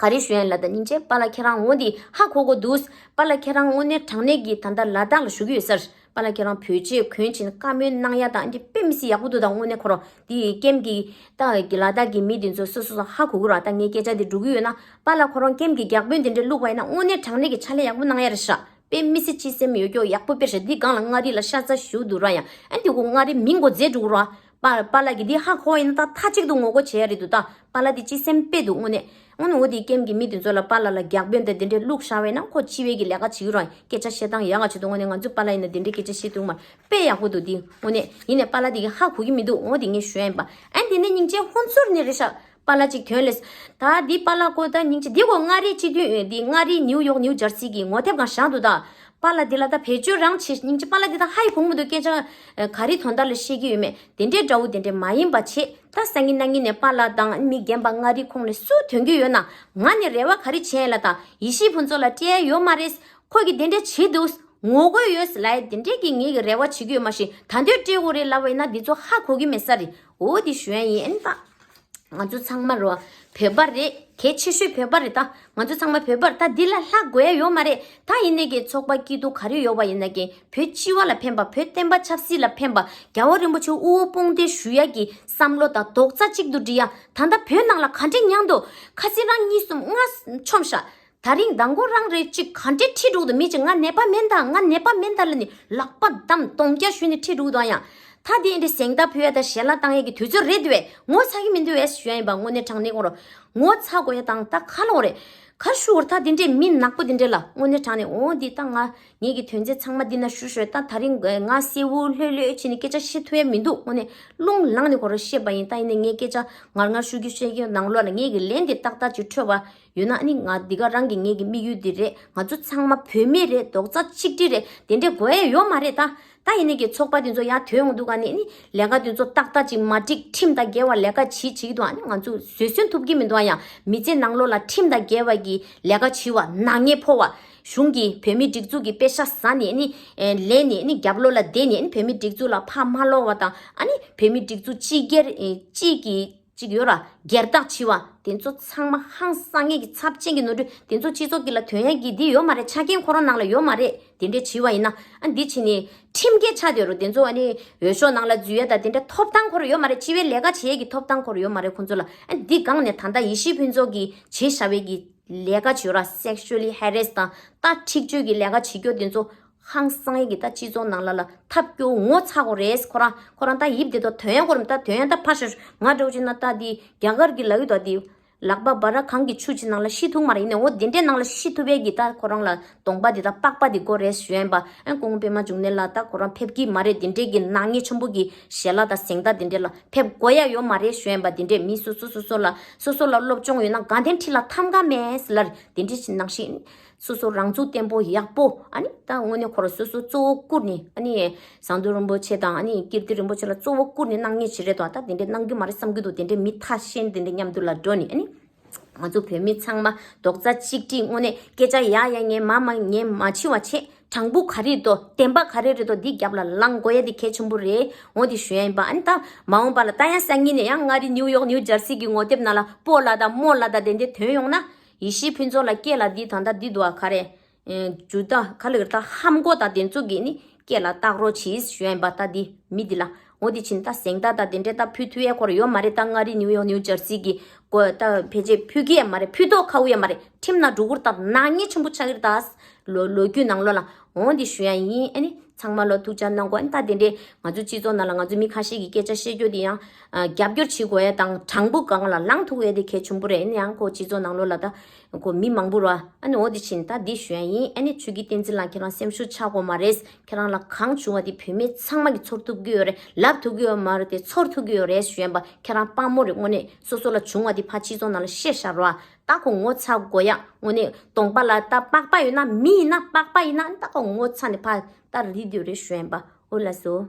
ག་རེ་ཞུ་ཡིན་ལ། ད་སྙིང་རྗེ་པཱ་ལགས་ཁྱེད་རང་འོ་འདི་ཧ་གོ་གོ་འདུག་པཱ་ལགས་ཁྱེད་རང་དངོས་གནས་དྲང་གནས་ཀྱི་ད་ལྟ་ལ་དྭགས་ལ་བཞུགས་ཀྱི་ཡོད་ས་རེད། པཱ་ལགས་ཁྱེད་རང་བོད་ཆས་གོན་བྱས་ནས་བཀའ་མོལ་གནང་ཡ་དང་འདི་དཔེ་མི་སྲིད་ཡག་པོ་འདུག་ད་དངོས་གནས་ཁོ་རང་དེ་ཀེམ་གྱི་ད་ལ་དྭགས་ཀྱི་མི་དེ་ཚོ་སོ་སོ་སོ་ཧ་གོ་གི་ར། ད་ངའི་སྐད་ཆ་དེ་འགྲོ་གི་ཡོད་ན་པཱ་ལགས་ཁོ་རང་ཀེམ་གྱི་བརྒྱ་དཔོན་དེ་འདྲ་བླུགས་པ་ཡིན་ན་དངོས་གནས་དྲང་གནས་ཀྱི་ཕྱག་ལས་ཡག་པོ་གནང་ཡ་རེད་ཤག་དཔེ་མི་སྲིད་སྤྱི་སེམས་ཡོད་ཀྱོག་ཡག་པོ་དཔེ་རེད། འདི་སྒང་ལ་མངའ་རིས་ལ་ཤ་ཚ་ཞུ་འདུག་ར། ཡང་ཨ་འདི་གོ་མངའ་རིས་མིང་གོ་མཛད་འགྲོ་གི་ར། པཱ་པཱ་ལགས་ཀྱི་འདི་ཧ་གོ་བ་ཡིན་ན་ད་མཐའ་གཅིག་ཏུ་ངོ་རྒོལ་བྱེད་ཡ་རེད་འདུག་ད་པཱ་ལགས་འདི་སྤྱི་སེམས་དཔེ་འདུག་དངོས་གནས། དངོས་གནས་འོ་དེ་ཀེམ་གྱི་མི་དེ་ཚོ་ལ་པཱ་ལགས་ལ་བརྒྱ་དཔོན་དང་དེ་འདྲས་བླུགས་བཞག་པ་ཡིན་ན་ཁོ་སྤྱི་བའི་གི་ལས་ཀ་བྱེད་ཀྱི་ར། སྐད་ཆ་བཤད་སྟངས་ཡག་ག་བྱེད་འདུག་དངོས་གནས་ང་ཚོ་པཱ་ལགས་ཡིན་ན་དེ་འདྲས་སྐད་ཆ་བཤད་ཐུབ་མ་རེད། དཔེ་ཡག་པོ་འདུག་འདི་དངོས་གནས་ཡིན་ནས་པཱ་ལགས་དེ་གི་ཧ་གོ་གི་མི་འདུག་འོ་དེ་ངས་ཞུ་ཡ་ཡིན་པ། ཨ་འདི་ནས་སྙིང་རྗེ་ཧོན་ཚུར་ནས་རེད་ཤག་པཱ་ལགས་གཅིག་ཐོན་ལེ། ད་འདི་པཱ་ལགས་ཁོ་ད་སྙིང་རྗེ་འདི་གོ་མངའ་རིས་སྤྱི་མཐུན་འདི་མངའ་རིས་ནིའུ་ཡོག་ནིའུ་ཇར་སི་གི་ངོ་དེབ་སྒང་བཞག་འདུག་ད་པཱ་ལགས་འདི་ལ་ད་བེད་སྤྱོད་རང་བྱེད། སྙིང་རྗེ་པཱ་ལགས་འདི་ད་ཧ་ཡི་གོང་མོ་འདུག་སྐད་ཆ་ག་རེ་དོན་དག་ལ་བཤད་ཀྱི་ཡོད་མེད་དེ་འདྲའི་འདྲ་བོ་དེ་འདྲའི་མ་ཡིན་པ་བྱེད། ད་སང་ཉིན་གནངས་ཉིན་ནས་པཱ་ལགས་དང་མི་རྒན་པ་མངའ་རིས་ཁོངས་ནས་སུ་ཐོན་གྱི་ཡོད་ན་ང་ནས་རེ་བ་ག་རེ་བྱས་ལ། ད་ཡེ་ཤེས་ཕུན་ཚོགས་ལ་སྤྲད་ཡ་ཡོད་མ་རེད། ཁོ་གིས་དེ་འདྲ་བྱེད་འདུག་ངོ་རྒོལ་ཡོད་ལ་དེ་འདྲས་ཀྱི་ངེད་ཀྱི་རེ་བ་བྱེད་ཀྱི་ཡོད་མ་ཤེས། ད་འདོད་སྤྲད་དགོས་རེད་ལབ་པ་ཡིན་ན་འདི་ཚོ་ཧ་གོ་གི་མེད་ས་རེད། འོ་འདི་ཞུ་ཡ་ཡིན་ཨན་ད། ང་ཚོ་ཚང་མ་རོ། བོད་པ་རེད། གལ་ཆེ་ཤོས་བོད་པ་རེད་ད། ང་ཚོ་ཚང་མ་བོད་པ་རེད་ད། འདི་ལ་ལྷག་དགོས་ཡ་ཡོད་མ་རེད། ད་ཡིན་ནའི་གི་ཚོགས་པ་སྐྱིད་སྡུག་ག་རེ་ཡོད་པ་ཡིན་ན་གི་བོད་སྤྱི་བ་ལ་ཕན་པ། བོད་བསྟན་པ་ཆབ་སྲིད་ལ་ཕན་པ། རྒྱལ་བ་རིན་པོ་ཆེ་དབུ་བོ་དཔུང་སྡེ་ཞུ་ཡ་གི་བསམ་བློ་དང་རྡོག་རྩ་གཅིག་ཏུ་སྒྲིལ་ཡ། ད་ལྟ་བོད་ནང་ལ་ག་འདྲས་མྱངས་འདུག་ཁ་སང་རང་གཉིས་གསུམ་ལྔ་མཆོམས་ཤག་དེ་རིང་མདང་དགོང་རང་རེ་གཅིག་ག་འདྲས་ཁྲིད་འགྲོ་གི་འདུག་མི་གཅིག་ང་ནད་པ་མིན་ད། ང་ནད་པ་མིན་ད་ལབ་ནི་ལག་པ་བསྡམས་གདོང་བརྒྱབ་གཞུས་ནས་ཁྲིད་འགྲོ་གི་འདུག་ཡང་ད་དེ་འདྲའི་གཟེངས་རྟགས་ཕུལ་ཡ་དང་ཞལ་ལག་བཏང་ཡ་གི་དུས་ཚོད་རེད་འདུག་བས། ངོ་ཚ་གི་མི་འདུག་བས་ཞུ་ཡ་ཡིན་པ། དངོས་གནས་དྲང་གནས་ཁོ་རང་ངོ་ཚ་དགོས་ཡ་དང་ད་ཁ་ལོག་རེད། ག་ཞུ་བར་ད་དེ་འདྲའི་མི་ནག་པོ་དེ་འདྲ་ལ་དངོས་གནས་དྲང་གནས་འོ་འདི་ད་ང་ངེད་ཀྱི་དོན་ཚན་ཚང་མ་འདི་ན་ཞུ་ཞོད། ད་དེ་རིང་ང་གསལ་བོ་ལྷོད་ལྷོད་བྱས་ནས་སྐད་ཆ་བཤད་ཐུབ་ཡ་མི་འདུག་དངོས་གནས་རླུང་ལངས་ནས་ཁོ་རང་བཤད་པ་ཡིན། ད་ཡིན་ནའི་ངས་སྐད་ཆ་ངར་ངར་ཞུ་རྒྱུ་བཤད་རྒྱུ་ནང་ལོགས་ལ་ངེད་ཀྱི་ལན་དེ་ཏག་ཏག་ཅིག་འཕྲོད་པ། ཡོད་ན་ནི་ང་འདི་ག་རང་གི་ངེད་ཀྱི་དམིགས་ཡུལ་འདི་རེད། ང་ཚོ་ཚང་མ་བོད་མི་རེད། རྡོག་རྩ་གཅིག་སྒྲིལ་རེད། དེ་འདྲའི་དགོས་ཡ་ཡོད་མ་རེད་ད། ད་ཡིན་ནའི་གི་ཚོགས་པ་དེ་ཚོ་ཡར་ཐོན་འོང་དུས་ག་ནས་ནི་ལས་ཀ་དེ་ཚོ་ཏག་ཏག་ཅིག་མ་འགྲིག་ཁྲིམས་དང་འགལ་བ་ལས་ཀ་བྱེད་བྱེད་ཀྱི་འདུག་ཨ་ནི་ང་ཚོ་བཟོད་བསྲན་ཐུབ་ཀྱི་མི་འདུག་ཨ་ཡང་མི་ཚེ་ནང་ལོགས་ལ་ཁྲིམས་དང་འགལ་བ་གི་ལས་ཀ་བྱེད་པ། ནག་ཉེས་ཕོག་པ། གཞུང་གིས་བོད་མི་སྒྲིག་འཛུགས་ཀྱི་པེ་ཤ་ཟ་ནས་ནི་ལེན་ནས་ནི་རྒྱབ་ལོགས་ལ་བསྡད་ནས་ནི་བོད་མི་སྒྲིག་འཛུགས་ལ་ཕར་མ་སློག་པ་དང་། ཨ་ནི་བོད་མི་སྒྲིག་འཛུགས་སྤྱི་སྒེར་གཅིག་གི་གཅིག་ཡོད་ར། སྒེར་བདག་བྱེད་པ་དེ་ཚོ་ཚང་མ་ཧང་སང་ངེས་ཀྱི་ཚབས་ཆེན་གྱི་ནོར་འཁྲུལ་དེ་ཚོ་སྤྱི་ཚོགས་ཀྱི་ལ་ཐོན་ཡ་གི་འདི་ཡོད་མ་རེད། ཆ་རྐྱེན་ཁོ་རང་ནང་ལ་ཡོད་མ་རེད། དེ་འདྲས་བྱེད་པ་ཡིན་ན་ཨ་འདི་བྱས་ནས་ཁྲིམས་འགལ་ཆགས་བསྡད་རུང་དེ་ཚོ་ཨ་ནི་འོས་ཤོག་ནང་ལ་འཛུལ་ཡ་དང་དེ་འདྲས་ཐོབ་ཐང་ཁོ་རང་ཡོད་མ་རེད། སྤྱི་པའི་ལས་ཀ་བྱེད་ཡ་གི་ཐོབ་ཐང་ཁོ་རང་ཡོད་མ་རེད་ཁོ་ཚོ་ལ། ཨ་འདི་སྒང་ནས་ད་ལྟ་ཡེ་ཤེས་ཕུན་ཚོགས་ཀྱིས་བྱས་བཞག་པའི་གི་ལས་ཀ་བྱེད་ར། སེག་ཤུ་ལི་ཧེ་རེ་སི་དང་ད་འཁྲིག་སྤྱོད་ཀྱི་ལས་ཀ་བྱེད་རྒྱུ་དེ་ཚོ་ ཧང་སང་ཡས་ཀྱི་ད་སྤྱི་ཚོགས་ནང་ལ་ལ་ཐབས་སྐྱོ་ངོ་ཚ་གོ་རེད། ཁོ་རང་ཁོ་རང་ད་ཡིབ་དེ་དོ་དོན་ཡང་གོ་རམ། ད་དོན་ཡང་ད་ཕ་ཤ་ང་འདྲ་བོ་ཅིག་ན་ད་དེ་རྒྱ་གར་གྱི་ལ་ཡུལ་དོ་དེ་ལག་པ་བ་ར་གང་གི་ཆུ་ཅིག་ནང་ལ་ཤི་ཐུག་མ་རེད། ཡིན་ནའི་འོ་དེ་འདྲའི་ནང་ལ་ཤི་ཐུབ་པའི་གི་ད་ཁོ་རང་ལ་གདོང་པ་དེ་ད་པགས་པ་དེ་དགོས་རེད་ཞུ་ཡིན་པ། ཨ་སྐུ་ངོ་པད་མ་འབྱུང་གནས་ལགས་ད་ཁོ་རང་ཕེབས་ཀྱི་མ་རེད། དེ་འདྲའི་གི་ནག་ཉེས་ཆེན་པོ་གི་ཞལ་ལག་དང་གཟེངས་རྟགས་དེ་འདྲའི་ལ་ཕེབས་དགོས་ཡ་ཡོད་མ་རེད་ཞུ་ཡིན་པ། དེ་འདྲའི་མི་སོ་སོ་སོ་སོ་ལ་སོ་སོ་ལ་སློབ་སྦྱོང་ཡོད་ན་དགའ་ལྡན་ཁྲི་ལ་ཐམ་ག་མེད་ཟེར་ལ་དེ་འདྲའི་ནང་བཞིན། སོ་སོ་རང་ཚུགས་བརྟན་པོ་ཡག་པོ། ཨ་ནི་ད་དངོས་གནས་ཁོ་རང་སོ་སོ་གཙོ་བོ་བཀུར་ནས། ཨ་ནི་ཟམ་གདོང་རིན་པོ་ཆེ་དང་ཨ་ནི་ཀིརྟི་རིན་པོ་ཆེ་ལ་གཙོ་བོ་བཀུར་ནས་གནང་མཁན་ཞིག་རེད་དོ། ད་དེ་འདྲའི་གནང་གི་མ་རེད་བསམ་གི་འདུག་དེ་འདྲའི་མི་ཐ་ཤལ་དེ་འདྲའི་མཉམ་དུ་ལ་འགྲོ་ནས། ཨ་ནི་ང་ཚོ་བོད་མི་ཚང་མ་རྡོག་རྩ་གཅིག་སྒྲིལ་དངོས་གནས་སྐད་ཆ་ཡ་ཡ་ངས་མ་མ་ངས་མ་འཆི་བ་བྱེད། དྲང་པོ་ག་རེ་རེད་དོ། བདེན་པ་ག་རེ་རེད་དོ། འདི་རྒྱབ་ལ་ལངས་དགོས་ཡ་དེ་གལ་ཆེན་པོ་རེད། འོ་དེ་ཞུ་ཡ་ཡིན་པ། ཨ་ནི་ད་མ་འོངས་པ་ལ་ད་ཡང་སང་ཉིན་ནས་ཡང་མངའ་རིས་ནིའུ་ཡོག་ནིའུ་ཇར་སི་གི་ངོ་དེབ་ནང་ལ་སྤོ་ལགས་དང་རྨོ་ལགས་དང་དེ་འདྲའི་ཐོན་ཡོང་ན། ཡེ་ཤེས་ཕུན་ཚོགས་ལ་སྐད་ལ་འདི་ད་ལྟ་འདི་འདུག་ཨ། ག་རེ། ཨེ། ཇུ་ད་ག་ལ་ག་ད་ཧམ་གོ་ད་དེ་ཚོ་གི་ནི་སྐད་ལ་བཏགས་རོགས་གྱིས་ཞུ་ཡ་ཡིན་པ། ད་འདི་མི་འདི་ལ་འོ་འདི་ཕྱིན་ད་གཟེངས་རྟགས་ད་དེ་འདྲས་ད་ཕུལ་ཐུབ་ཡས་ཁོ་ར་ཡོད་མ་རེད། ད་མངའ་རིས་ནིའུ་ཡོག་ནིའུ་ཇར་སི་གི་གོ་ད་ཕལ་ཆེར་ཕུལ་གི་ཡ་མ་རེད། ཕུལ་ཐོག་ཁ་བོ་ཡ་མ་རེད། ཁྲིམས་ནང་འགྲོ་གུར་ད་ནག་ཉེས་ཆེན་པོ་ཆགས་ཀྱི་རེད། ད་ལོ་ལོ་རྒྱུས་ནང་ལོགས་ལ་འོ་འདི་ཞུ་ཡ་ཡིན། ཨ་ནི། ཚང་མ་ལོ་ཐུགས་ཅག་གནང་དགོས། ཨ་ནི་ད་དེ་འདྲའི་ང་ཚོའི་སྤྱི་ཚོགས་ནང་ལ་ང་ཚོའི་མི་ཁ་ཤས་ཀྱིས་སྐད་ཆ་བཤད་རྒྱུ་དེ་ཡང་རྒྱབ་སྐྱོར་བྱེད་དགོས་ཡ་དང་དྲང་པོ་སྒང་ལ་ལངས་ཐུབ་ཡ་དེ་གལ་ཆེན་པོ་རེད། ཨ་ནི་ཡང་ཁོ་སྤྱི་ཚོགས་ནང་ལོགས་ལ་ད་ཁོ་མི་མང་པོ་ར། ཨ་ནི་འོ་དེ་ཕྱིན་ད་འདི་ཞུ་ཡ་ཡིན། ཨ་ནི་ཆོས་སྐྱིད་བསྟན་འཛིན་ལགས་ཁྱེད་རང་སེམས་ཤུགས་ཆག་དགོས་མ་རེད། ཁྱེད་རང་ལ་གང་བྱུང་བ་དེ་བོད་མི་ཚང་མ་གིས་ཚོར་ཐུབ་ཀྱི་ཡོད་རེད། ལབ་ཐུབ་ཀྱི་ཡོད་མ་རེད་དེ་ཚོར་ཐུབ་ཀྱི་ཡོད་རེད་ཞུ་ཡ་ཡིན་པ། ཁྱེད་རང་དཔའ་མོ་རེད། དངོས་གནས་སོ་སོ་ལ་བྱུང་བ་དེ་ཕར་སྤྱི་ཚོགས་ནང་ལ་བཤད་བཞག་རོགས། ད་ཁོ་ངོ་ཚ་དགོས་ཡ། དངོས་གནས་གདོང་པ་ལ་ད་པགས་པ་ཡོད་ན་མི་ཡིན་ན་པགས་པ་ཡིན་ན་ད་ཁོ་ངོ་ཚ་ནས་ཕར་ད་རིལ་དུས་རེད་ཞུ་ཡ་ཡིན་པ། འོ་ལགས་སོ།